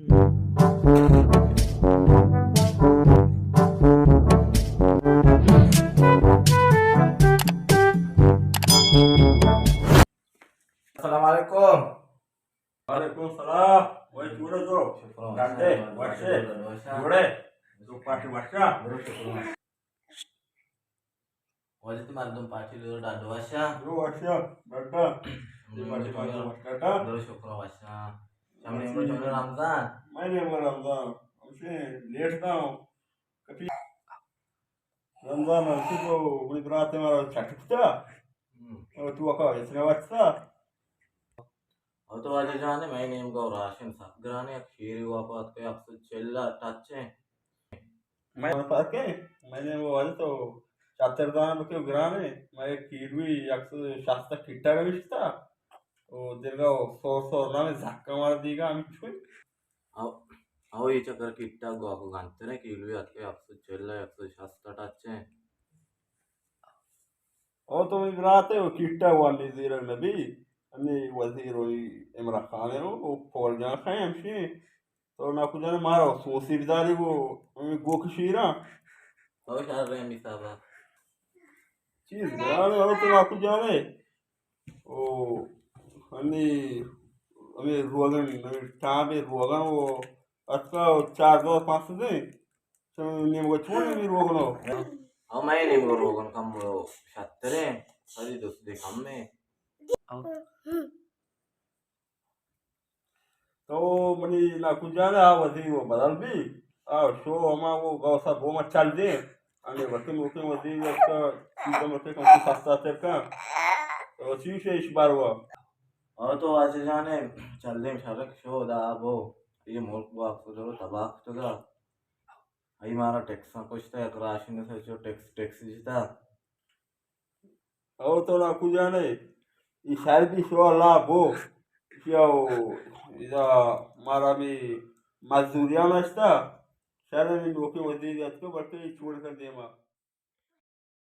السلام علیکم۔ وعلیکم السلام۔ وای جوڑے تو؟ شکر۔ ڈاڈے، وشے؟ وشا۔ جوڑے؟ تو پارٹی وشا؟ واجہ، تئی مردم پارٹی لوگ ڈاڈو وشا؟ درو وشا، ڈاڈا۔ تئی پارٹی مردم وشا ڈاڈا؟ درو شکر وشا۔ شمے نیمگا چونے رمضان؟ مئے نیمگا رمضان۔ ہمشے لیٹ داؤں۔ کپی رمضان ہمشے تو منی برات مارا چٹ کتا۔ ہم۔ او تو اکا ہچ نہ وچتا۔ او تو واجہ جانے، مئے نیمگا راشن سک گرانے، یک شیری واپات کہ یک سد چل ٹچ ایں۔ مئے فرق ایں، مئے نیمگا واجہ تو چتر دان بکے گرانے، مئے کیلوی یک سد شست کٹا نوشتا۔ او درگا سو سو نام زکا مار دیگا ہمیں چوئی۔ او، او یہ چکر کٹا گوا کو گنترے، کیلوی اتکے یک سد چل، یک سد شست ٹچ ایں۔ او تو منی برات ئے، او کیٹا وانی زیرگ نبی۔ ہمے وزیر و عمران خان ئے، او پول جان خان ہمشی۔ تو ناکو جان مارا سوسی بداری، وہ ہمے گوک شیرا۔ او شر رحمی صاحبا۔ چیز گران ئے، او تو ناکو جان ئے۔ او ہنی ہمے روگن، ہمے ٹامے روگن، او اتکا چار دو پانچ دیں۔ تو نیمگا چون نمی روگنو؟ او مئے نیمگا روگن کم شتریں، سری دوست دے کم ایں۔ تو منی ناکو جان آ وزیر و بدل بی، آ شو ہما وہ گوسا بوما چل دیں، انے وقتی موقع وزیر وقتا چیزا مکے کم سستا تر کن۔ تو چی شے اش باروا؟ او تو واجہ جانے چل دیں شرک شو دا بو، یہ ملک باپ کو درو تباہ کتگا۔ ای مارا ٹیکساں کشتا، یک راشن سے چو ٹیکس، ٹیکس جتا۔ او تو ناکو جانے، ای شر بی شو اللہ بو۔ کیا او، اذا مارا می مزدوریاں نشتا، شر می نوکے وزیر اتکو، بلکہ ای چھوڑ کر دیما۔